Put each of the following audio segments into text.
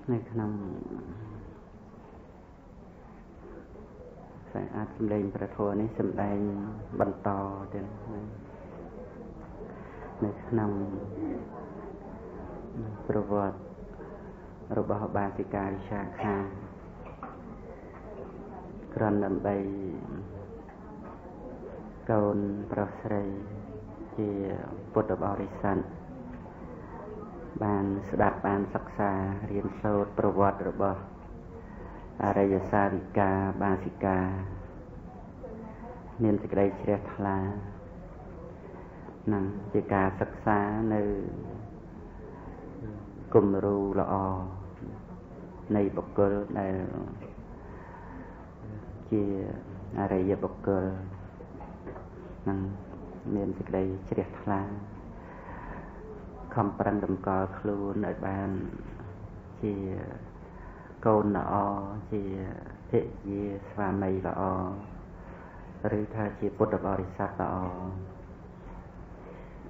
នៅក្នុងខ្សែអាចសម្លេងព្រះធម៌នេះសម្ដែងបន្តទៀតនៅក្នុងប្រវត្តិរបស់បាសិកាវិសាខាគ្រាន់ដើម្បីកូនប្រុសស្រីជាពុទ្ធបរិស័ទបានស្ដាប់បានសិក្សារៀនសូត្រប្រវត្តិរបស់អរិយសាវិកាបាសិកាមានសេចក្តីជ្រះថ្លានឹងជាការសិក្សានៅគំរូល្អនៃបុគ្គលដែលជាអរិយបុគ្គលនឹងមានសេចក្តីជ្រះថ្លាខំប្រឹងតម្កល់ខ្លួនឲ្យបានជាកូនល្អជាភរិយាស្វាមីល្អឬថាជាពុទ្ធបរិស័ទល្អ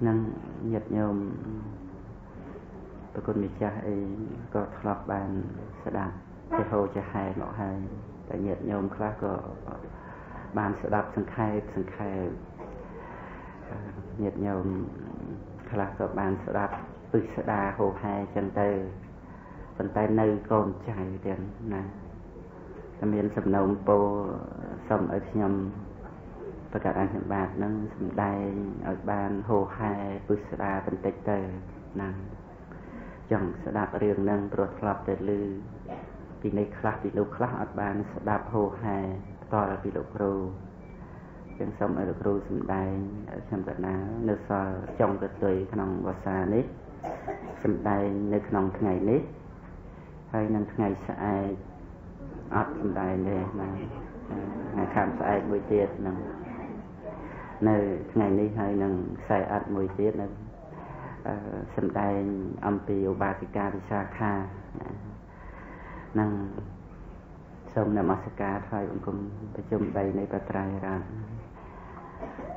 នឹងញាតិញោមប្រគុណម្ចាស់អីក៏ធ្លាប់បានស្ដាប់ជាហោជាហែមកហើយតែញាតិញោមខ្លះក៏បានស្ដាប់សង្ខេបសង្ខេបញាតិញោមខ្លះក៏បានស្ដាប់ពិស្ដាហោហែចឹងទៅប៉ុន្តែនៅកូនចៅទៀតណាតែមានសំណូមពរសូមឲ្យខ្ញុំប្រកាសអង្គខ្ញុំបាទនឹងសម្ដែងឲ្យបានហោហែពិស្ដាបន្តិចទៅណាចង់ស្ដាប់រឿងហ្នឹងព្រោះធ្លាប់តែឮពីនេះខ្លះពីនោះខ្លះអត់បានស្ដាប់ហោហែផ្ទាល់ពីលោកគ្រូចឹងសូមឲ្យលោកគ្រូសម្ដែងខ្ញុំកណានៅសល់ចុងកតុយក្នុងវស្សានេះសម្ដែងនៅក្នុងថ្ងៃនេះហើយនឹងថ្ងៃស្អែកអត់សម្ដែងទេណាថ្ងៃខាងស្អែកមួយទៀតនឹងនៅថ្ងៃនេះហើយនឹងខ្សែអត់មួយទៀតនៅសម្ដែងអំពីឧបាសិកាវិសាខានឹងសូមនមស្ការថ្វាយបង្គំប្រជុំ3នៃបត្រៃរតន៍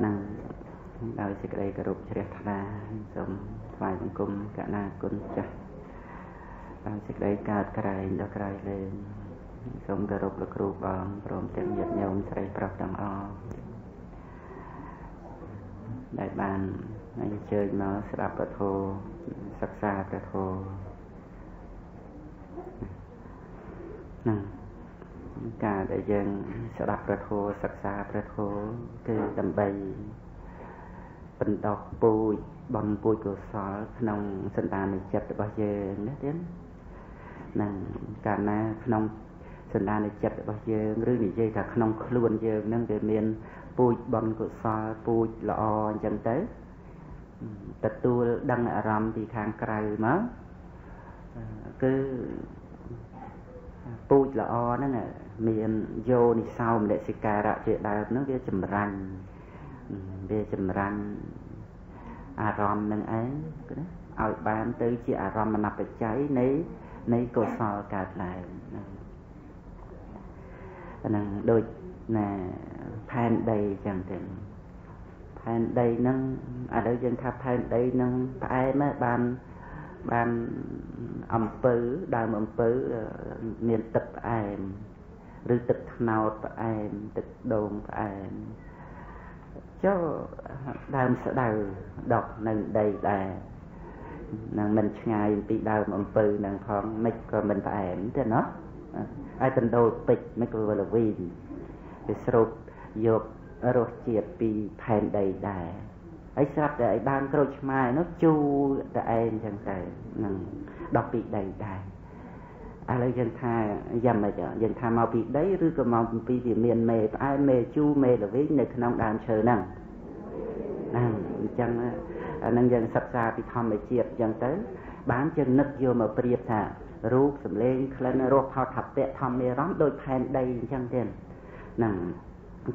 នឹងដោយសេចក្តីគោរពជ្រះថ្លាសូមថ្វាយបង្គំកណាគុណចាស់ដោយសេចក្តីកើតក្រែងដល់ក្រៃលែងសូមគោរពលោកគ្រូបងព្រមទាំងញាតិញោមស្រីប្រុសទាំងអស់ដែលបានអញ្ជើញមកស្ដាប់ព្រះធម៌សិក្សាព្រះធម៌នឹងការដែលយើងស្ដាប់ព្រះធម៌សិក្សាព្រះធម៌គឺដើម្បីបណ្ដុះពូជបុណ្យពូជកុសលក្នុងសន្តានចិត្តរបស់យើងណាទៀតនឹងកាលណាក្នុងសន្តានចិត្តរបស់យើងឬនិយាយថាក្នុងខ្លួនយើងនឹងវាមានពូជបុណ្យកុសលពូជល្អអញ្ចឹងទៅទទួលដឹងអារម្មណ៍ពីខាងក្រៅមកគឺពូជល្អហ្នឹងមានយោនិសោមនសិការៈជាដើមហ្នឹងវាចម្រាញ់អារម្មណ៍នឹងឯងណាឲ្យបានទៅជាអារម្មណ៍បច្ច័យនៃកុសលកើតឡើងហ្នឹងដូចណាផែនដីចឹងទៅផែនដីហ្នឹងឥឡូវយើងថាផែនដីហ្នឹងផ្អែមបានអំពៅដើមអំពៅមានទឹកផ្អែមឬទឹកត្នោតផ្អែមទឹកដូងផ្អែមចុះដើមស្ដៅដុះនៅដីដែរនឹងមិនឆ្ងាយពីដើមអំពៅនឹងផងមិនក៏មិនផ្អែមទេណោះហើយកណ្ដូលពេជ្រមិនក៏វលវីងវាស្រូបយករសជាតិពីផែនដីដែរហើយស្រាប់តែឲ្យដើមក្រូចឆ្មានោះជូរតែឯងចឹងទៅនឹងដោះពីដីដែរឥឡូវយើងថាយ៉ាងម៉េចយើងថាមកពីដីឬក៏មកពីវាមានមេផ្អែមមេជូរមេល្វីងនៅក្នុងដើមឈើហ្នឹងហ្នឹងអញ្ចឹងអានឹងយើងសិក្សាពីធម្មជាតិអញ្ចឹងទៅបានជានឹកយកមកប្រៀបថារូបសម្លេងក្លិនរសផោថពៈធម្មអារម្មណ៍ដូចផែនដីអញ្ចឹងទេហ្នឹង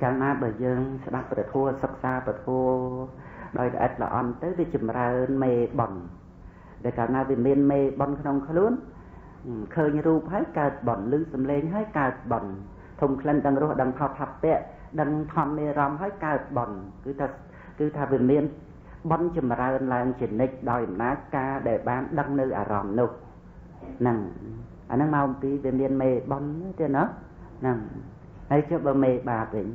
កាលណាបើយើងស្ដាប់ព្រះធម៌សិក្សាព្រះធម៌ដោយល្អិតល្អន់ទៅវាចម្រើនមេបុណ្យដែលកាលណាវាមានមេបុណ្យក្នុងខ្លួនឃើញរូបហើយកើតបុណ្យឮសំឡេងហើយកើតបុណ្យធំក្លិនដឹងរសដឹងផោថពៈដឹងធម្មអារម្មណ៍ហើយកើតបុណ្យគឺថាវាមានបុណ្យចម្រើនឡើងជានិច្ចដោយអំណាចការដែលបានដឹងនៅអារម្មណ៍នោះ ហ្នឹងអាហ្នឹងមកអំពីវាមានមេបុណ្យទេណាហ្នឹងហើយចុះបើមេបាបវិញ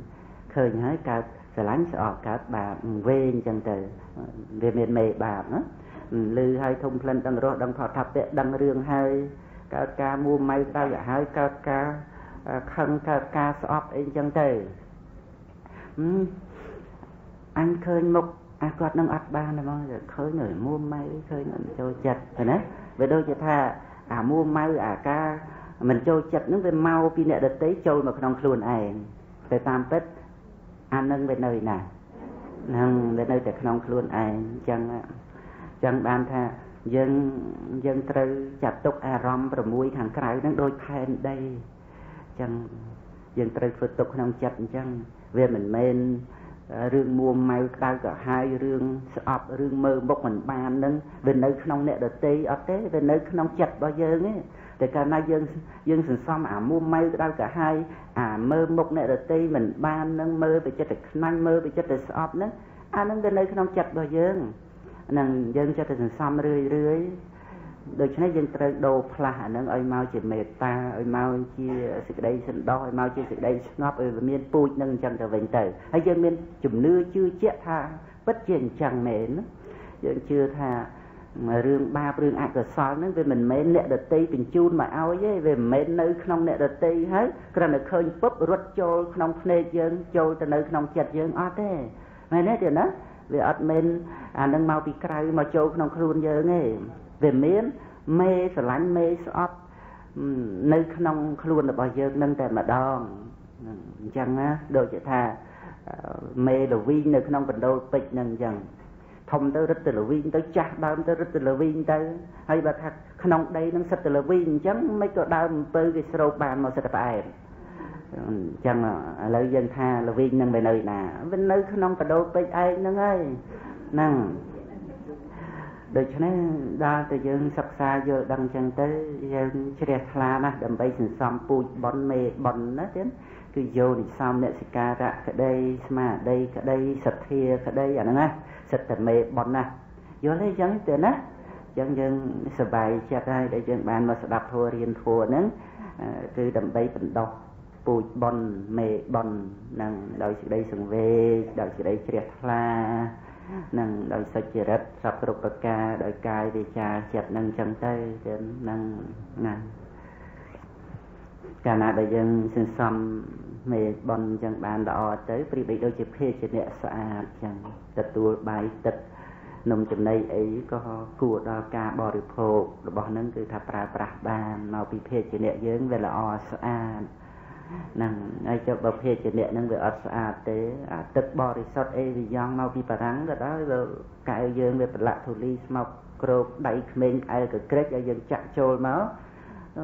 ឃើញហើយកើតស្រឡាញ់ស្អប់កើតបាបវែងអញ្ចឹងទៅវាមានមេបាបណាឮហើយធំក្លិនដឹងរសដឹងផតថពៈដឹងរឿងហើយកើតការមួម៉ៅក្តៅក្រហាយកើតការខឹងកើតការស្អប់អីអញ្ចឹងទៅអញឃើញមុខអាគាត់នឹងអត់បានហ្មងឃើញនៅមួម៉ៅឃើញមិនចូលចិត្តណាវាដូចជាថាអាមួម៉ៅអាការមិនចូលចិត្តនឹងវាមកពីអ្នកដទៃចូលមកក្នុងខ្លួនឯងតែតាមពិតអានឹងវានៅណានឹងវានៅតែក្នុងខ្លួនឯងអញ្ចឹងចឹងបានថាយើងត្រូវចាត់ទុកអារម្មណ៍6ខាងក្រៅនឹងដូចផែនដីអញ្ចឹងយើងត្រូវធ្វើទុកក្នុងចិត្តអញ្ចឹងវាមិនមែនរឿងមួម៉ៅក្តៅក្រហាយរឿងស្អប់រឿងមើលមុខមិនបាននឹងវានៅក្នុងអ្នកដទៃអត់ទេវានៅក្នុងចិត្តរបស់យើងទេតែកាលណាយើងសន្សំអាមួម៉ៅក្តៅក្រហាយអាមើលមុខអ្នកដទៃមិនបាននឹងមើលទៅចិត្តតែខ្នាញ់មើលទៅចិត្តតែស្អប់នឹងអានឹងវានៅក្នុងចិត្តរបស់យើងនឹងយើងចិត្តតែសន្សំរឿយរឿយដូច្នេះយើងត្រូវដូរផ្លាស់អានឹងឲ្យមកជាមេត្តាឲ្យមកជាសេចក្តីសន្តោសឲ្យមកជាសេចក្តីស្ងប់ឲ្យវាមានពូជនឹងអញ្ចឹងទៅវិញទៅហើយយើងមានជំនឿជឿជាក់ថាពិតជាអញ្ចឹងមែនយើងជឿថារឿងបាបរឿងអកុសលហ្នឹងវាមិនមែនអ្នកដទៃបញ្ជូនមកឲ្យទេវាមិនមែននៅក្នុងអ្នកដទៃហើយគ្រាន់តែឃើញពុបរត់ចូលក្នុងភ្នែកយើងចូលទៅនៅក្នុងចិត្តយើងអត់ទេមែនទេទៀតណាវាអត់មែនអានឹងមកពីក្រៅមកចូលក្នុងខ្លួនយើងទេវាមានមេស្រឡាញ់មេស្អប់នៅក្នុងខ្លួនរបស់យើងនឹងតែម្ដងអញ្ចឹងណាដូចជាថាមេលវីងនៅក្នុងបណ្ដូលពេជ្រនឹងអញ្ចឹងធំទៅរឹតទៅលវីងទៅចាស់ដើមទៅរឹតទៅលវីងទៅហើយបើថាក្នុងដីនឹងសិតទៅលវីងអញ្ចឹងមិនក៏ដើមអំពៅគេស្រូបបានមកសិតតែផ្អែមអញ្ចឹងឥឡូវយើងថាលវីងនឹងវានៅណាវានៅក្នុងបណ្ដូលពេជ្រឯងហ្នឹងហើយហ្នឹងដូច្នេះដល់តែយើងសិក្សាយល់ដឹងចឹងទៅយើងជ្រះថ្លាណាស់ដើម្បីសន្សំពូជបុណ្យមេបុណ្យណាទៀតគឺយោនិសោមនសិការៈក្តីស្មារតីក្តីសទ្ធាក្តីអាហ្នឹងណាសិទ្ធិមេបុណ្យណាយល់ទេចឹងទេណាចឹងយើងសប្បាយចិត្តហើយដែលយើងបានមកស្ដាប់ធម៌រៀនធម៌ហ្នឹងគឺដើម្បីបណ្ដុះពូជបុណ្យមេបុណ្យនឹងដោយសេចក្តីសង្វេគដោយសេចក្តីជ្រះថ្លានឹងដោយសុចរិតសពគ្រប់ប្រការដោយកាយវាចាចិត្តនឹងចឹងទៅនឹងណាកាលណាដែលយើងសន្សំមេបុណ្យចឹងបានល្អទៅប្រៀបបីដូចជាភេសជ្ជៈស្អាតចឹងទទួលបាយទឹកនំចំណីអីក៏គួរដល់ការបរិភោគរបស់នឹងគឺថាប្រើប្រាស់បានមកពីភេសជ្ជៈយើងវាល្អស្អាតហ្នឹងហើយចុះបើភេសជ្ជៈហ្នឹងវាអត់ស្អាតទេអាទឹកបរិសុទ្ធអីវាយ៉ាងមកពីបារាំងក៏ដោយវាកែវយើងវាប្រឡាក់ធូលីស្មុកក្រោកដៃក្មេងក្អែលកក្រិចឲ្យយើងចាក់ចូលមក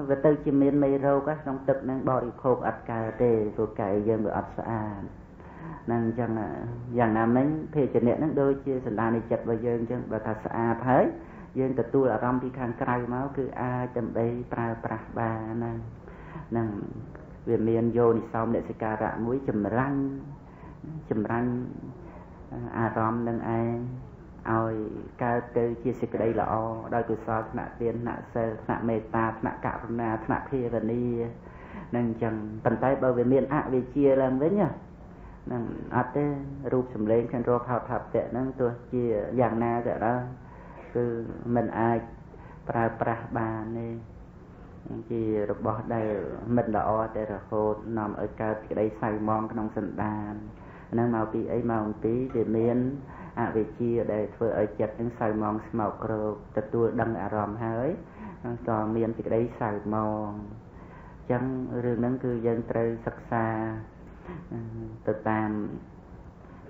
វាទៅជាមានមេរោគក្នុងទឹកហ្នឹងបរិភោគអត់កើតទេព្រោះកែវយើងវាអត់ស្អាតហ្នឹងអញ្ចឹងយ៉ាងណាមិញភេសជ្ជៈហ្នឹងដូចជាសន្តានចិត្តរបស់យើងអញ្ចឹងបើថាស្អាតហើយយើងទទួលអារម្មណ៍ពីខាងក្រៅមកគឺអាចដើម្បីប្រើប្រាស់បានណាហ្នឹងវាមានយោនិសោមនសិការៈមួយចម្រាញ់អារម្មណ៍នឹងឯងឲ្យកើតទៅជាសេចក្តីល្អដោយកុសលថ្នាក់ទានថ្នាក់សិលថ្នាក់មេត្តាថ្នាក់ករុណាថ្នាក់ភាវនានឹងអញ្ចឹងប៉ុន្តែបើវាមានអវិជ្ជាឡើងវិញហ្នឹងអត់ទេរូបសម្លេងខាងរកហៅថាពៈហ្នឹងទោះជាយ៉ាងណាក៏ដោយគឺមិនអាចប្រើប្រាស់បានទេជារបស់ដែលមិនល្អតែរហូតនាំឲ្យកើតក្តីសៅមងក្នុងសន្តានហ្នឹងមកពីអីមកអំពីវាមានអវិជ្ជាដែលធ្វើឲ្យចិត្តនឹងសៅមងស្មោកគ្រោកទទួលដឹងអារម្មណ៍ហើយក៏មានសេចក្តីសៅមងអញ្ចឹងរឿងហ្នឹងគឺយើងត្រូវសិក្សាទៅតាម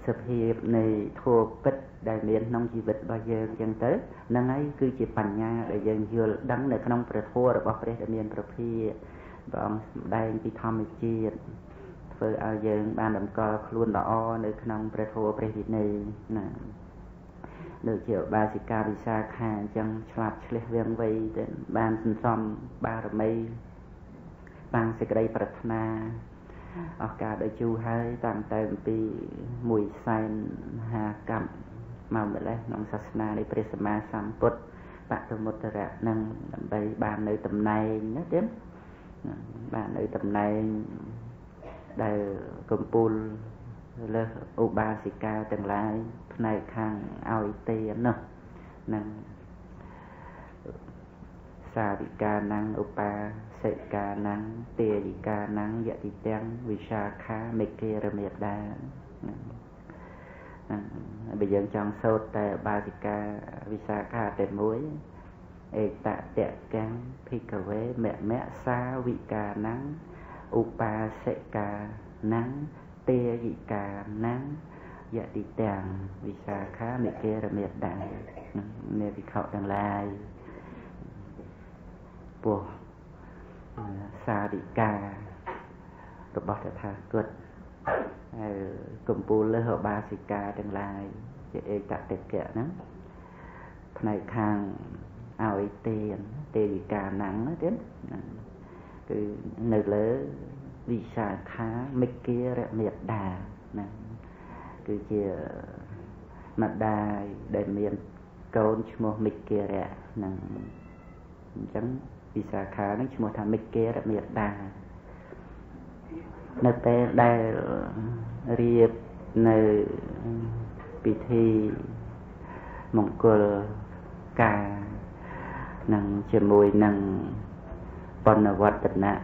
សភាពនៃធម៌ពិតដែលមានក្នុងជីវិតរបស់យើងអញ្ចឹងទៅហ្នឹងហើយគឺជាបញ្ញាដែលយើងយល់ដឹងនៅក្នុងព្រះធម៌របស់ព្រះដែលមានព្រះភិក្ខព្រះអង្គសម្ដែងពីធម្មជាតិធ្វើឲ្យយើងបានតម្កល់ខ្លួនល្អនៅក្នុងព្រះធម៌ព្រះវិន័យណាដូចជាឧបាសិកាវិសាខាអញ្ចឹងឆ្លាតឆ្លៀសវាងវៃទៅបានសន្សំបារមីតាំងសេចក្តីប្រាថ្នាអស់កាលដោយយូរហើយតាំងតែអំពី150កម្មមកម្លេះក្នុងសាសនានៃព្រះសម្មាសម្ពុទ្ធ បតុមុត្តរៈនឹងដើម្បីបាននៅតំណែងណាទៀតបាននៅតំណែងដែលកំពូលលើឧបាសិកាទាំងឡាយផ្នែកខាងឲ្យទាននោះនឹងសាវិកានំឧបាសិកានំទាយិកានំយតិទាំងវិសាខាមេគារមេដាហ្នឹងបើយើងចង់សូត្រតែឧបាសិកាវិសាខាតែមួយអេតតៈកាំងភិក្ខវេមមៈសាវិកានំឧបាសិកានំទាយិកានំយតិទាំងវិសាខាមេគារមេដានៃភិក្ខុទាំងឡាយពោះសាវិការបស់តថាគតហើយកំពូលលើឧបាសិកាទាំងឡាយជាឯកតិកៈហ្នឹងផ្នែកខាងឲ្យទានទេវិកាណាំងណាទៀតគឺនៅលើវិសាខាមិគារមេដាណាគឺជាម្ដាយដែលមានកូនឈ្មោះមិគារៈហ្នឹងអញ្ចឹងវិសាខាហ្នឹងឈ្មោះថាមិគារមេដានៅពេលដែលរៀបនៅពិធីមង្គលការនឹងជាមួយនឹងបណ្ណវឌ្ឍនៈ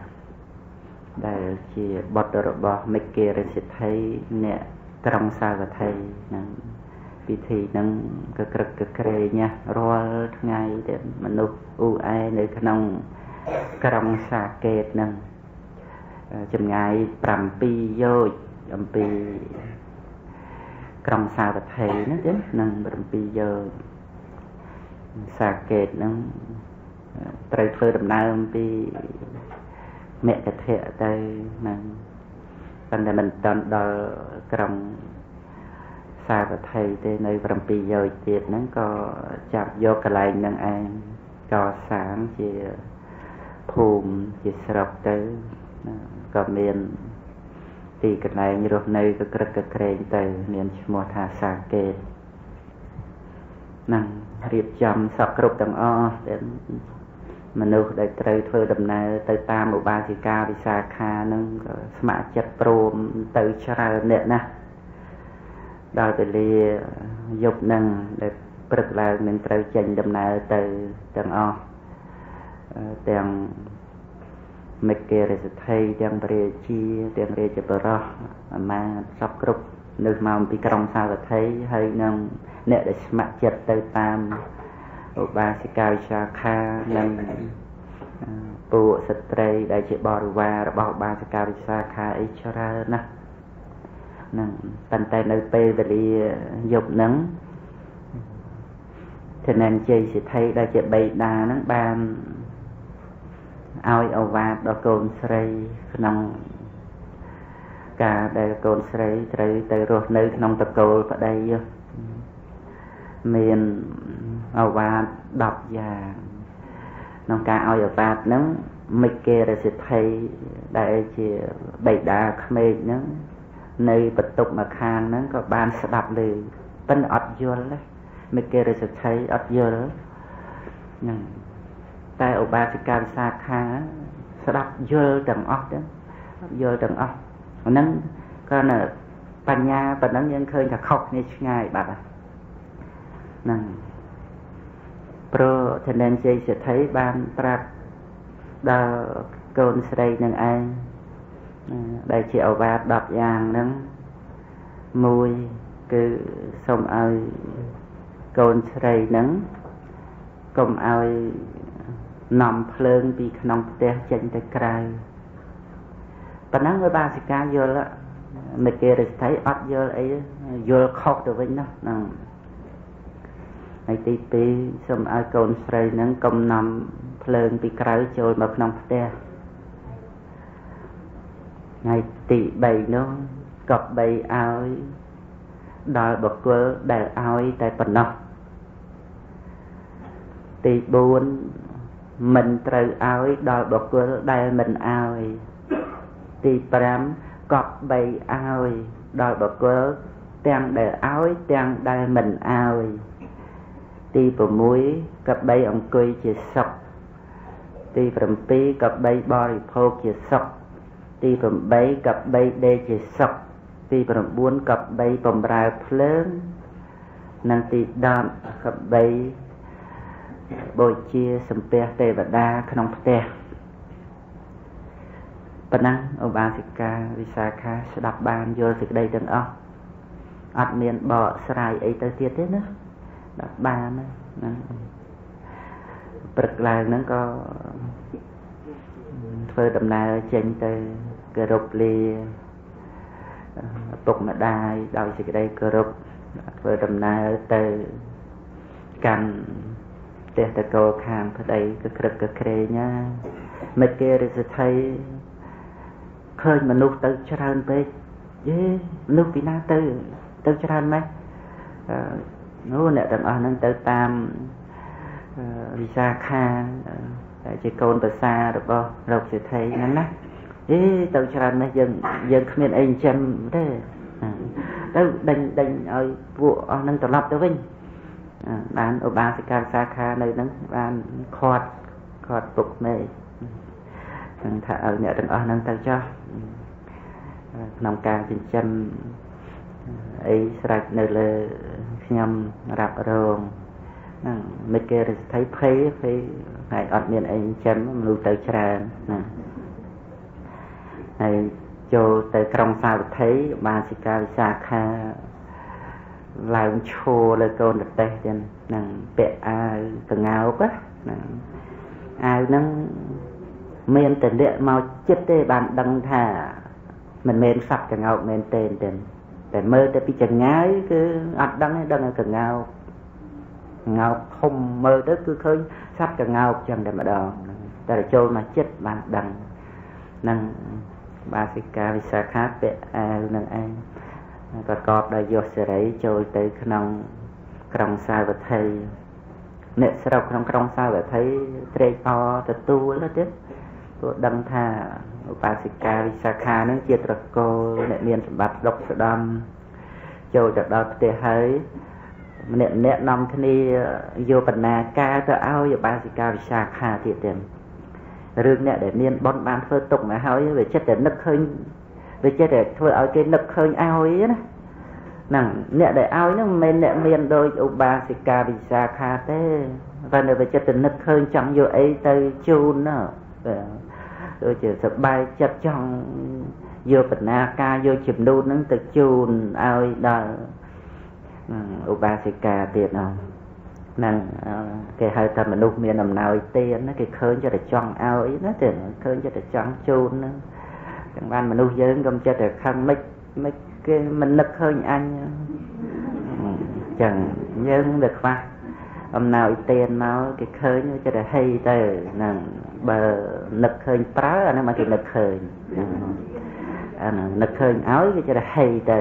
ដែលជាបុត្ររបស់មិគារសិទ្ធិអ្នកក្រុងសាវត្ថីនឹងពិធីនឹងក៏ក្រឹកក៏ក្រែងណាស់រាល់ថ្ងៃដែលមនុស្សអ៊ូអែនៅក្នុងក្រុងសាកេតនឹងចម្ងាយ7យោជន៍អំពីក្រុងសាវត្ថីណាទេនឹង7យោជន៍សាកេតនឹងត្រូវធ្វើដំណើរអំពីមគ្គធៈទៅនឹងប៉ុន្តែមិនតាន់ដល់ក្រុងសាវត្ថីទេនៅ7យោជន៍ទៀតហ្នឹងក៏ចាប់យកកន្លែងហ្នឹងឯងកសាងជាភូមិជាស្រុកទៅក៏មានទីកន្លែងរស់នៅក៏ក្រឹកក៏ក្រែងទៅមានឈ្មោះថាសាកេតហ្នឹងរៀបចំសពគ្រប់ទាំងអស់ដែលមនុស្សដែលត្រូវធ្វើដំណើរទៅតាមឧបាសិកាវិសាខាហ្នឹងក៏ស្ម័គ្រចិត្តព្រមទៅច្រើនអ្នកណាស់ដល់វេលាយប់ហ្នឹងដែលព្រឹកឡើងនឹងត្រូវចេញដំណើរទៅទាំងអស់ទាំងមេគារសិទ្ធិទាំងព្រះរាជាទាំងរាជបរោះអាមាត្យសពគ្រប់នៅមកអំពីក្រុងសាវត្ថីហើយនឹងអ្នកដែលស្ម័គ្រចិត្តទៅតាមឧបាសិកាវិសាខានិងពួកស្ត្រីដែលជាបរិវាររបស់ឧបាសិកាវិសាខាអីច្រើនណាស់ហ្នឹងប៉ុន្តែនៅពេលវេលាយប់ហ្នឹងធនញ្ជ័យសិទ្ធិដែលជាបិតាហ្នឹងបានឲ្យឱវាទដល់កូនស្រីក្នុងការដែលកូនស្រីត្រូវទៅរស់នៅក្នុងតកូលប្តីមានឱវាទ10យ៉ាងក្នុងការឲ្យឱវាទហ្នឹងមិគារសិទ្ធិដែលជាបិតាក្មេកហ្នឹងនៅបន្ទប់មួយខាងហ្នឹងក៏បានស្ដាប់ឮប៉ុន្តែអត់យល់ទេមិគារសិទ្ធិអត់យល់ហ្នឹងតែឧបាសិកាវិសាខាស្ដាប់យល់ទាំងអស់ទៅយល់ទាំងអស់ហ្នឹងគ្រាន់តែបញ្ញាប៉ុណ្ណឹងយើងឃើញថាខុសគ្នាឆ្ងាយបាត់ហ្នឹងព្រោះធនញ្ជ័យសិទ្ធិបានប្រាប់ដល់កូនស្រីនឹងឯងដែលជាឱវាទ10យ៉ាងហ្នឹងមួយគឺសូមឲ្យកូនស្រីហ្នឹងកុំឲ្យនាំភ្លើងពីក្នុងផ្ទះចេញទៅក្រៅប៉ុណ្ណឹងឧបាសិកាយល់មេគារសិទ្ធិអត់យល់អីយល់ខុសទៅវិញនោះហ្នឹងហើយទី2សូមឲ្យកូនស្រីហ្នឹងកុំនាំភ្លើងពីក្រៅចូលមកក្នុងផ្ទះថ្ងៃទី3នោះក៏បីឲ្យដល់បុគ្គលដែលឲ្យតែប៉ុណ្ណោះទី4មិនត្រូវឲ្យដល់បុគ្គលដែលមិនឲ្យទី5កប់បីឲ្យដល់បុគ្គលទាំងដែលឲ្យទាំងដែលមិនឲ្យ ទី6កបីអង្គុយជាសុខទី7កបីបរិភោគជាសុខទី8កបីដេកជាសុខទី9កបីបំរើភ្លើងនិងទី10កបីបូជាសំពះទេវតាក្នុងផ្ទះប៉ុណ្ណឹងឧបាសិកាវិសាខាស្ដាប់បានយល់សេចក្តីទាំងអស់អត់មានបកស្រាយអីទៅទៀតទេណាដល់បានណាព្រឹកឡើងហ្នឹងក៏ធ្វើដំណើរចេញទៅគោរពលាឪពុកម្ដាយដោយសេចក្តីគោរពធ្វើដំណើរទៅកាន់ផ្ទះតកោខាងប្តីក៏ក្រឹកក៏ក្រែងណាមិនគេរិទ្ធិឃើញមនុស្សទៅច្រើនពេកយេមនុស្សពីណាទៅទៅច្រើនម៉េចនោះអ្នកទាំងអស់ហ្នឹងទៅតាមវិសាខាដែលជាកូនប្រសារបស់លោកសេដ្ឋីហ្នឹងណាអេទៅច្រើនម៉េចយើងគ្មានអីចិញ្ចឹមទេទៅដេញដេញឲ្យពួកអស់ហ្នឹងត្រឡប់ទៅវិញបានឧបាសិកាវិសាខានៅហ្នឹងបានខាត់ខាត់ពុកមេនឹងថាឲ្យអ្នកទាំងអស់ហ្នឹងទៅចោះក្នុងការចិញ្ចឹមអីស្រេចនៅលើខ្ញុំរ៉ាប់រងហ្នឹងមិនគេរិទ្ធិភ័យភ័យហើយអត់មានអីចិញ្ចឹមមនុស្សទៅច្រើនណាហើយចូលទៅក្រុងសាវត្ថីឧបាសិកាវិសាខាឡើងឈរលើកូនរទេះទៀតហ្នឹងពាក់អាវកងោកហ្នឹងអាវហ្នឹងមានតលៈមកចិត្តទេបានដឹងថាមិនមែនសត្វកងោកមែនទេតែមើលទៅពីចងាយគឺអត់ដឹងទេដឹងតែកងោកងោកធំមើលទៅគឺឃើញសត្វកងោកចឹងតែម្ដងតែចូលមកចិត្តបានដឹងនឹងបាសិកាវិសាខាពាក់អាវនឹងឯងប្រកបដោយយសសេរីចូលទៅក្នុងក្រុងសាវត្ថីអ្នកស្រុកក្នុងក្រុងសាវត្ថីត្រេកអរទទួលទៀតព្រោះដឹងថាឧបាសិកាវិសាខានឹងជាត្រកូលអ្នកមានសម្បត្តិដុកស្ដំចូលទៅដល់ផ្ទះហើយម្នាក់ម្នាក់នាំគ្នាយកបណ្ណាការទៅឲ្យឧបាសិកាវិសាខាទៀតទៀតរឿងអ្នកដែលមានបុណ្យបានធ្វើទុកមកហើយវាចិត្តតែនឹកឃើញវាចិត្តតែធ្វើឲ្យគេនឹកឃើញឲ្យណាហ្នឹងអ្នកដែលឲ្យហ្នឹងមិនមែនអ្នកមានដូចឧបាសិកាវិសាខាទេប៉ុន្តែវាចិត្តតែនឹកឃើញចង់យកអីទៅជូនណាដូចជាសប្បាយចិត្តចង់យកបណ្ណាការយកចំនួនហ្នឹងទៅជូនឲ្យដល់ឧបាសិកាទៀតហ្នឹងគេហៅថាមនុស្សមានអំណោយទានណាគេឃើញចិត្តតែចង់ឲ្យណាទេឃើញចិត្តតែចង់ជូនហ្នឹងចឹងបានមនុស្សយើងកុំចិត្តតែខឹងមិនមិនគេមិននឹកឃើញអញចឹងយើងវាខ្វះអំណោយទានមកគេឃើញចិត្តតែហីទៅហ្នឹងបើនឹកឃើញប្រើអាហ្នឹងមកគេនឹកឃើញអាហ្នឹងនឹកឃើញឲ្យគេចិត្តតែហីទៅ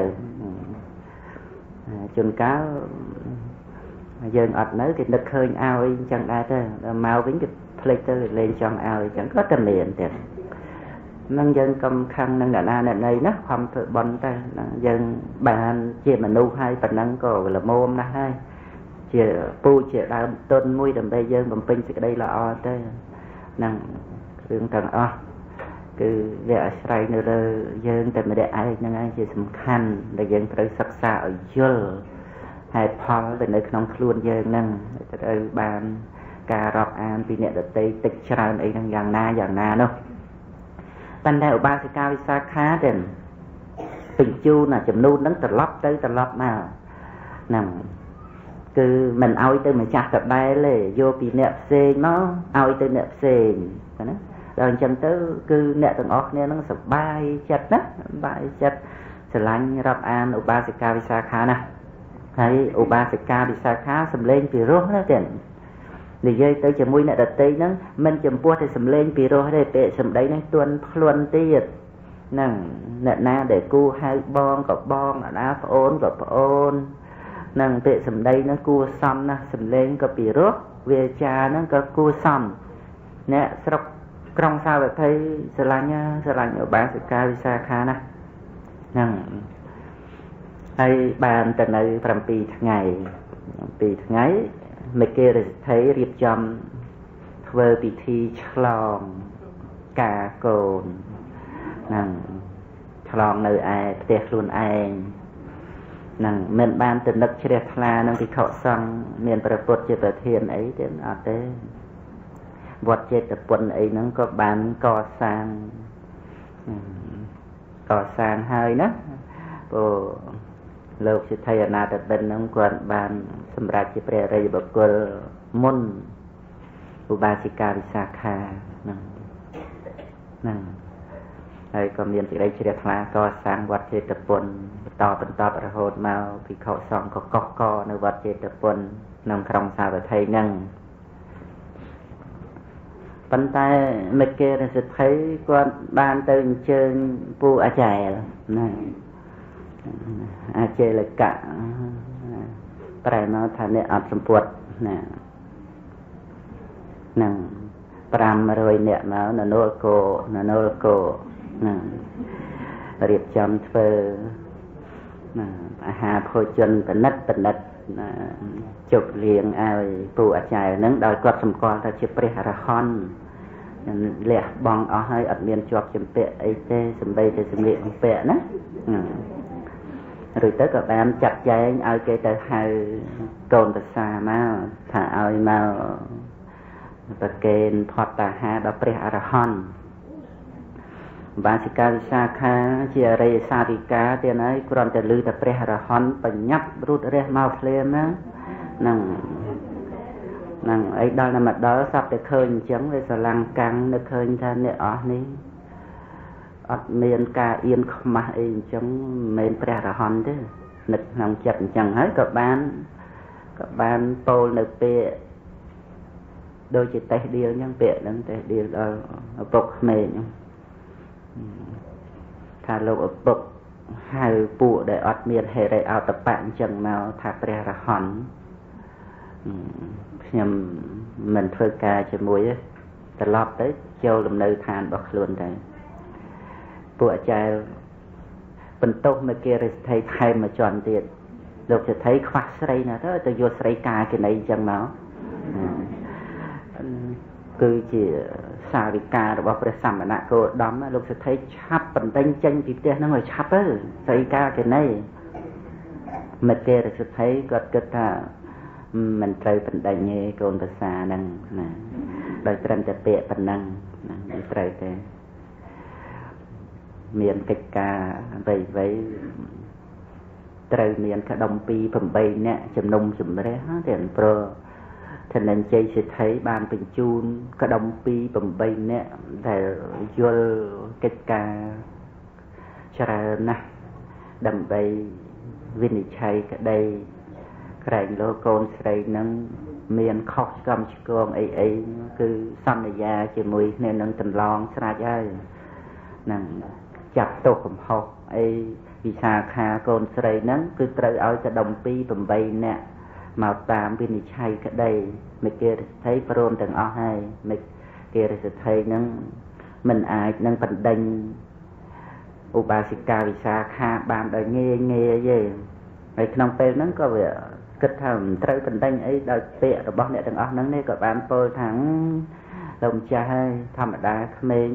ជួនកាលយើងអត់នៅគេនឹកឃើញឲ្យអញ្ចឹងដែរទៅដល់មកវិញគេភ្លេចទៅលេងចង់ឲ្យអញ្ចឹងក៏តែមានទៀតនឹងយើងកុំខឹងនឹងអ្នកណាអ្នកណីណាខំធ្វើបុណ្យទៅយើងបានជាមនុស្សហើយប៉ុណ្ណឹងក៏ល្មមណាស់ហើយជាពូជាដើមទុនមួយដើម្បីយើងបំពេញសេចក្តីល្អទៅនឹងរឿងទាំងអស់គឺវាអាស្រ័យនៅលើយើងតែម្នាក់ឯងហ្នឹងឯងជាសំខាន់ដែលយើងត្រូវសិក្សាឲ្យយល់ហេតុផលទៅនៅក្នុងខ្លួនយើងហ្នឹងត្រូវបានការរាប់អានពីអ្នកដទៃតិចច្រើនអីហ្នឹងយ៉ាងណាយ៉ាងណានោះប៉ុន្តែឧបាសិកាវិសាខាទេបញ្ជូនចំនួនហ្នឹងត្រឡប់ទៅត្រឡប់មកហ្នឹងគឺមិនឲ្យទៅម្ចាស់ដដែលទេយកពីអ្នកផ្សេងមកឲ្យទៅអ្នកផ្សេងណាដល់អញ្ចឹងទៅគឺអ្នកទាំងអស់គ្នាហ្នឹងសប្បាយចិត្តណាសប្បាយចិត្តស្រឡាញ់រាប់អានឧបាសិកាវិសាខាណាហើយឧបាសិកាវិសាខាសំលេងពីរោះណាទេនិយាយទៅជាមួយអ្នកដទៃហ្នឹងមិនចំពោះតែសំលេងពីរោះទេពាក្យសម្ដីហ្នឹងទន់ភ្លន់ទៀតហ្នឹងអ្នកណាដែលគូហៅបងក៏បងអ្នកណាប្អូនក៏ប្អូនហ្នឹងពាក្យសម្ដីហ្នឹងគួរសមណាស់សំលេងក៏ពីរោះវាចាហ្នឹងក៏គួរសមអ្នកស្រុកក្រុងសាវត្ថីស្រឡាញ់ស្រឡាញ់ឧបាសិកាវិសាខាណាហ្នឹងហើយបានទៅនៅ7ថ្ងៃ7ថ្ងៃ មេគេរិទ្ធិរៀបចំធ្វើពិធីឆ្លងការកូនហ្នឹងឆ្លងនៅឯផ្ទះខ្លួនឯងហ្នឹងមិនបានទៅនឹកជ្រះថ្លានឹងភិក្ខុសង្ឃមានព្រះពុទ្ធជាប្រធានអីទេអត់ទេវត្តចេតពុនអីហ្នឹងក៏បានកសាងហើយណាព្រោះលោកសិទ្ធិអនាថបិណ្ឌហ្នឹងគាត់បានសម្រេចជាព្រះអរិយបុគ្គលមុនឧបាសិកាវិសាខាហ្នឹងហើយក៏មានសេចក្តីជ្រះថ្លាកសាងវត្តចេតពុនបន្តបន្តរហូតមកភិក្ខុសង្ឃក៏កុះកនៅវត្តចេតពុនក្នុងក្រុងសាវត្ថីហ្នឹងប៉ុន្តែមេគេរិទ្ធិគាត់បានទៅអញ្ជើញពូអាចារ្យណាអាចេលកៈប្រែមកថាអ្នកអត់សម្ពុតណាហ្នឹង500នាក់មកននលកោននលកោណារៀបចំធ្វើណាអាហារភោជនបណិតបណិតណាជប់លៀងឲ្យពូអាចារ្យហ្នឹងដោយគាត់សម្គាល់ថាជាព្រះអរហន្តលះបង់អស់ហើយអត់មានជាប់ជំពាក់អីទេសំបីតែសម្លៀកបំពាក់ណារួចទៅក៏បានចាត់ចែងឲ្យគេទៅហៅកូនប្រសាមកថាឲ្យមកប្រគេនផត្តាហារដល់ព្រះអរហន្តបាសិកាវិសាខាជាអរិយសាវិកាទៀតហើយគ្រាន់តែឮតែព្រះអរហន្តបញ្ញាប់រូតរះមកភ្លាមហ្នឹងហ្នឹងអីដល់តែមកដល់សັບតែឃើញអញ្ចឹងវាស្រឡាំងកាំងនៅឃើញថាអ្នកអស់នេះអត់មានការអៀនខ្មាស់អីអញ្ចឹងមិនមែនព្រះអរហន្តទេនឹកក្នុងចិត្តអញ្ចឹងហើយក៏បានពោលនៅពាក្យដូចជាតេះដៀលអញ្ចឹងពាក្យហ្នឹងតេះដៀលដល់ឪពុកក្មេងថាលោកឪពុកហៅពួកដែលអត់មានហិរិអតបៈអញ្ចឹងមកថាព្រះអរហន្តខ្ញុំមិនធ្វើការជាមួយទេត្រឡប់ទៅចូលលំនៅឋានរបស់ខ្លួនទៅពួកអាចារ្យបន្ទោសមកគេរិទ្ធិថែមមួយជាន់ទៀតលោកសិទ្ធិខ្វះស្រីណាស់ទៅយកស្រីកាគេណីអញ្ចឹងមកគឺជាសាវិការបស់ព្រះសមណគោតមលោកសិទ្ធិឆាប់បណ្ដេញចេញពីផ្ទះហ្នឹងឲ្យឆាប់ទៅស្រីកាគេណីមកគេរិទ្ធិគាត់គិតថាមិនត្រូវបណ្ដេញទេកូនប្រសាហ្នឹងណាដោយត្រឹមតែពាក្យប៉ុណ្ណឹងណាមិនត្រូវទេមានកិច្ចការអ្វីៗត្រូវមានក្ដុំ2 8នាក់ជំនុំជម្រះទេព្រោះធនញ្ជ័យសិទ្ធិបានបញ្ជូនក្ដុំ2 8នាក់ដែលយល់កិច្ចការច្រើនណាស់ដើម្បីវិនិច្ឆ័យក្តីក្រែងលោកូនស្រីនឹងមានខុសកំឆ្គងអីអីគឺសន្យាជាមួយគ្នានឹងកន្លងស្រេចហើយនឹងចាប់ទោសកំហុសអីវិសាខាកូនស្រីហ្នឹងគឺត្រូវឲ្យក្ដុំ2 8នាក់មកតាមវិនិច្ឆ័យក្តីមេគេរិទ្ធិព្រមទាំងអស់ហើយមេគេរិទ្ធិហ្នឹងមិនអាចនឹងបណ្ដេញឧបាសិកាវិសាខាបានដោយងាយងាយទេហើយក្នុងពេលហ្នឹងក៏វាគិតថាមិនត្រូវបណ្ដេញអីដោយពាក្យរបស់អ្នកទាំងអស់ហ្នឹងនេះក៏បានពោលថាលោកម្ចាស់ហើយធម្មតាក្មេង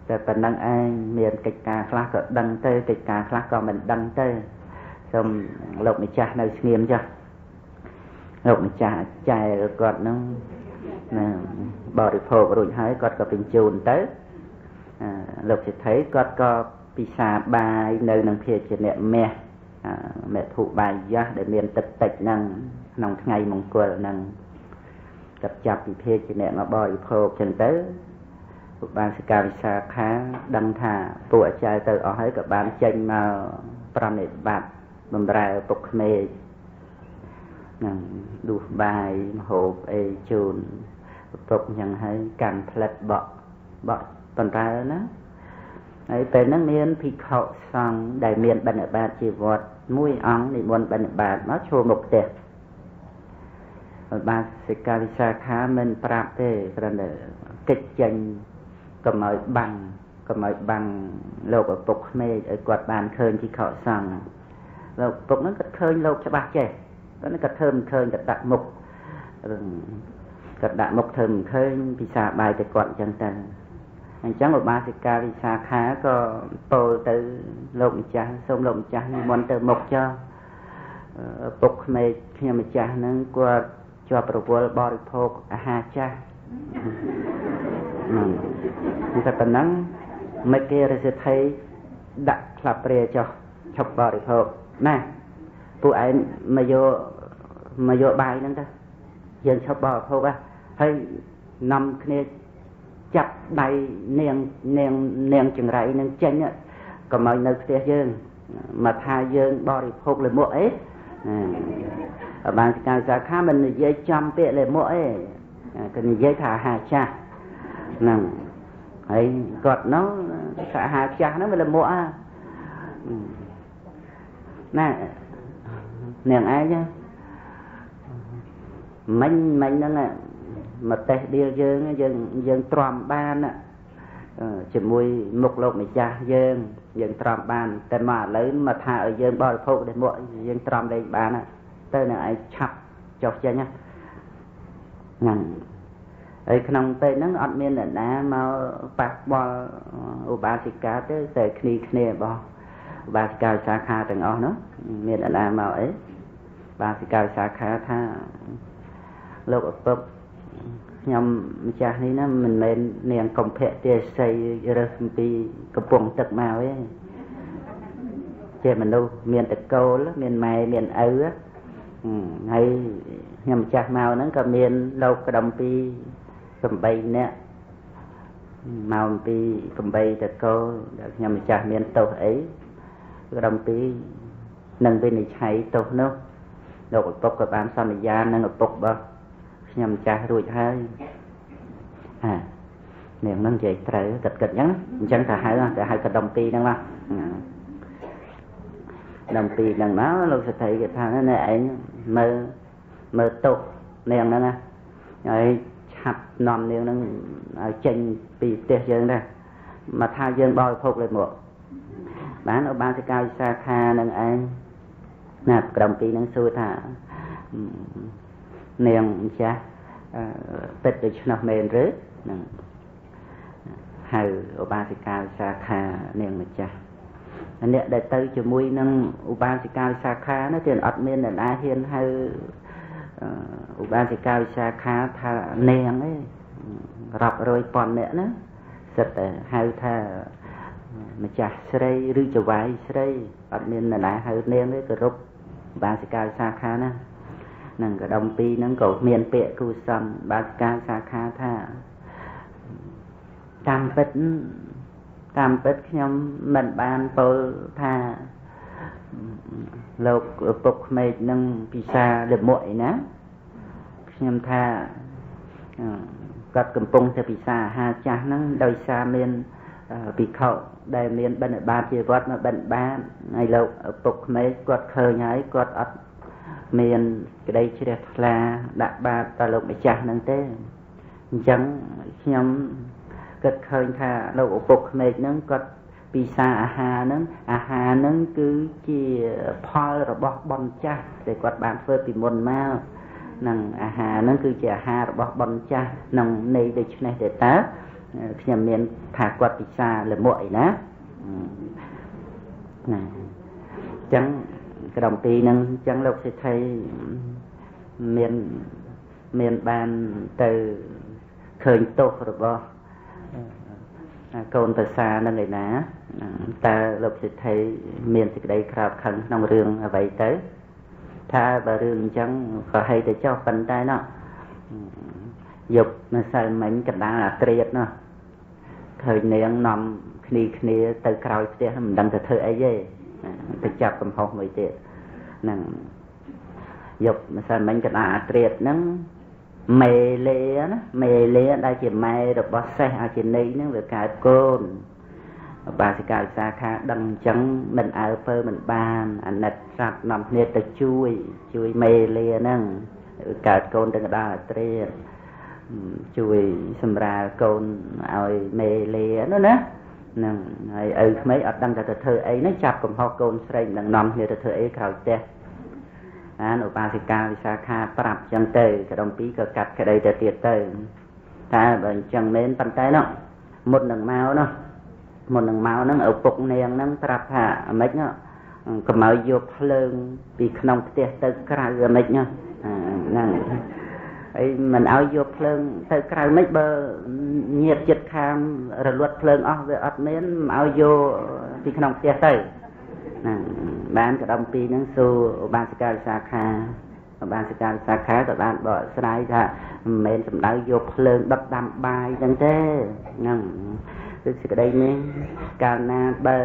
តែប៉ុណ្ណឹងឯងមានកិច្ចការខ្លះក៏ដឹងទៅកិច្ចការខ្លះក៏មិនដឹងទៅសូមលោកម្ចាស់នៅស្ងៀមចុះលោកម្ចាស់អាចារ្យគាត់ហ្នឹងណាបរិភោគរួចហើយគាត់ក៏បញ្ជូនទៅលោកសិទ្ធិគាត់ក៏ពិសាបាយនៅនឹងភាជនៈមាសមធុបាយយ៉ាស់ដែលមានទឹកតិចហ្នឹងក្នុងថ្ងៃមង្គលហ្នឹងគាត់ចាប់ពិភាជនៈមកបរិភោគចឹងទៅឧបាសិកាវិសាខាដឹងថាពួកអាចារ្យទៅអស់ហើយក៏បានចេញមកប្រណិប័តបំរើពុកក្មេកនឹងដួសបាយមហូបអីជូនពុកយ៉ាងហើយកាន់ផ្លិតបក់បក់បណ្ដើណាហើយពេលហ្នឹងមានភិក្ខុសង្ឃដែលមានបិណ្ឌបាតជាវត្តមួយអង្គនិមន្តបិណ្ឌបាតមកឈរមុខផ្ទះឧបាសិកាវិសាខាមិនប្រាប់ទេគ្រាន់តែកិច្ចចេញកុំឲ្យបាំងកុំឲ្យបាំងលោកឪពុកក្មេកឲ្យគាត់បានឃើញភិក្ខុសង្ឃលោកឪពុកហ្នឹងគាត់ឃើញលោកច្បាស់ចេះគាត់ហ្នឹងគាត់ធ្វើមិនឃើញគាត់ដាក់មុខ រឿងគាត់ដាក់មុខធ្វើមិនឃើញពិសាបាយទៅគាត់អញ្ចឹងទៅអញ្ចឹងឧបាសិកាវិសាខាក៏ពោលទៅលោកម្ចាស់សូមលោកម្ចាស់និមន្តទៅមុខចុះពុកក្មេកខ្ញុំម្ចាស់ហ្នឹងគាត់ជាប់រវល់បរិភោគអាហារចាស់ហ្នឹងតែប៉ុណ្ណឹងមិនគេរិទ្ធិដាក់ផ្លាប់ព្រាចុះឈប់បរិភោគណាពួកឯងមកយកបាយហ្នឹងទៅយើងឈប់បរិភោគហើយនាំគ្នាចាប់ដៃនាងនាងនាងចង្រៃនឹងចេញកុំឲ្យនៅផ្ទះយើងមកថាយើងបរិភោគលមុខអីបានកាសាខាមិននិយាយចំពាក្យលមុខអីគឺនិយាយថាអាហារចាស់ហ្នឹងហើយគាត់នោះថាអាហារចាស់ហ្នឹងវាលមុខអាណានាងឯងមិញមិញហ្នឹងមកតេះដៀលយើងយើងយើងទ្រាំបានជាមួយមុខលោកម្ចាស់យើងយើងទ្រាំបានតែមកឥឡូវមកថាឲ្យយើងបរិភោគនេះមកយើងទ្រាំលែងបានទៅនឹងឯងឆាប់ចុះចេញហ្នឹងហើយក្នុងពេលហ្នឹងអត់មានអ្នកណាមកប៉ះបល់ឧបាសិកាទេតែគ្នាគ្នារបស់ឧបាសិកាសាខាទាំងអស់នោះមានអ្នកណាមកអីឧបាសិកាសាខាថាលោកឪពុកខ្ញុំម្ចាស់នេះណាមិនមែននាងកុម្ភៈទាសីរើសអំពីកំពង់ទឹកមកទេជាមនុស្សមានតកូលមានម៉ែមានឪហើយខ្ញុំម្ចាស់មកហ្នឹងក៏មានលោកក្តំពី8នាក់មកអំពី8តកូលដែលខ្ញុំម្ចាស់មានទោសអីក្តំពីនឹងវិនិច្ឆ័យទោសនោះលោកឪពុកក៏បានសន្យានឹងឪពុករបស់ខ្ញុំម្ចាស់រួចហើយអានាងនឹងនិយាយត្រូវគិតគិតអញ្ចឹងអញ្ចឹងថាហៅតែហៅកដុំពីរហ្នឹងមកដុំពីរហ្នឹងមកលោកសេដ្ឋីគេថាណែឯងមើលមើលទោសនាងហ្នឹងណាហើយឆាប់នាំនាងហ្នឹងឲ្យចេញពីផ្ទះយើងដែរមកថាយើងបរិភោគលើមកបានឧបាសិកាវិសាខានឹងឯងណាក្រុមពីរហ្នឹងសួរថានាងម្ចាស់ពិតដូច្នោះមែនឬនឹងហៅឧបាសិកាវិសាខានាងម្ចាស់អ្នកដែលទៅជាមួយនឹងឧបាសិកាវិសាខានោះគេអត់មានអ្នកណាហ៊ានហៅឧបាសិកាវិសាខាថានាងទេរាប់រយពាន់អ្នកណាសិតតែហៅថាម្ចាស់ស្រីឬចវាយស្រីអត់មានអ្នកណាហៅនាងទេគោរពឧបាសិកាវិសាខាណានឹងកដុំពីរហ្នឹងក៏មានពាក្យគូសំបាសិកាសាខាថាតាមពិតតាមពិតខ្ញុំមិនបានពោលថាលោកឪពុកក្មេកនឹងពិសាលមុខអីណាខ្ញុំថាគាត់កំពុងតែពិសាអាហារចាស់ហ្នឹងដោយសារមានភិក្ខុដែលមានបិណ្ឌបាតជាវត្តមកបិណ្ឌបាតហើយលោកឪពុកក្មេកគាត់ឃើញហើយគាត់អត់មានក្តីជ្រះថ្លាដាក់បាតតលោកម្ចាស់ហ្នឹងទេអញ្ចឹងខ្ញុំគិតឃើញថាលោកឪពុកក្មេកហ្នឹងគាត់ពិសាអាហារហ្នឹងអាហារហ្នឹងគឺជាផលរបស់បុណ្យចាស់ដែលគាត់បានធ្វើពីមុនមកនឹងអាហារហ្នឹងគឺជាអាហាររបស់បុណ្យចាស់ក្នុងន័យដូច្នេះទេតើខ្ញុំមានថាគាត់ពិសាលមុខអីណាណាអញ្ចឹងក្រុមពីរហ្នឹងអញ្ចឹងលោកសេដ្ឋីមានបានទៅឃើញទោសរបស់កូនប្រសានឹងឯណាតើលោកសេដ្ឋីមានសេចក្តីក្រោធខឹងក្នុងរឿងអ្វីទៅថាបើរឿងអញ្ចឹងក៏ហីទៅចុះប៉ុន្តែណោះយប់ម្សិលមិញកណ្ដាលអាត្រៀតណោះឃើញនាងនាំគ្នាគ្នាទៅក្រោយផ្ទះមិនដឹងទៅធ្វើអីទេទៅចាប់កំហុសមួយទៀតហ្នឹងយប់ម្សិលមិញកណ្ដាលអាត្រៀតហ្នឹងមេលាណាមេលាដែលជាម៉ែរបស់សេះអាជានីហ្នឹងវាកើតកូនឧបាសិកាវិសាខាដឹងអញ្ចឹងមិនអើពើមិនបានអាណិតសត្វនាំគ្នាទៅជួយជួយមេលាហ្នឹងកើតកូនទៅកណ្ដាលអាត្រៀតជួយសម្រាលកូនឲ្យមេលានោះណាហ្នឹងហើយឪក្មេកអត់ដឹងថាទៅធ្វើអីហ្នឹងចាប់កំហុសកូនស្រីមិនដឹងនាំគ្នាទៅធ្វើអីក្រោយផ្ទះ បានឧបាសិកាវិសាខាប្រាប់ចឹងទៅកដុំពីក៏កាត់ក្តីទៅទៀតទៅតែបើអញ្ចឹងមែនប៉ុន្តែនោះមុននឹងមកនោះមុននឹងមកហ្នឹងឪពុកនាងហ្នឹងប្រាប់ថាអាម៉េចនោះកុំឲ្យយកភ្លើងពីក្នុងផ្ទះទៅក្រៅអាម៉េចនោះហ្នឹងហើយមិនឲ្យយកភ្លើងទៅក្រៅមិនបើញាតចិត្តខាងរលត់ភ្លើងអស់វាអត់មានមិនឲ្យយកពីក្នុងផ្ទះទៅហ្នឹងបានកដុំពីហ្នឹងសួរឧបាសិកាវិសាខាឧបាសិកាវិសាខាក៏បានបកស្រាយថាមិនមែនសំដៅយកភ្លើងដុតដាំបាយហ្នឹងទេហ្នឹងគឺសេចក្តីនេះកាលណាបើ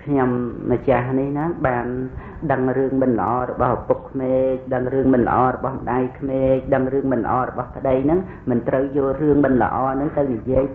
ខ្ញុំម្ចាស់នេះណាបានដឹងរឿងមិនល្អរបស់ឪពុកក្មេកដឹងរឿងមិនល្អរបស់ម្ដាយក្មេកដឹងរឿងមិនល្អរបស់ប្តីហ្នឹងមិនត្រូវយករឿងមិនល្អហ្នឹងទៅនិយាយ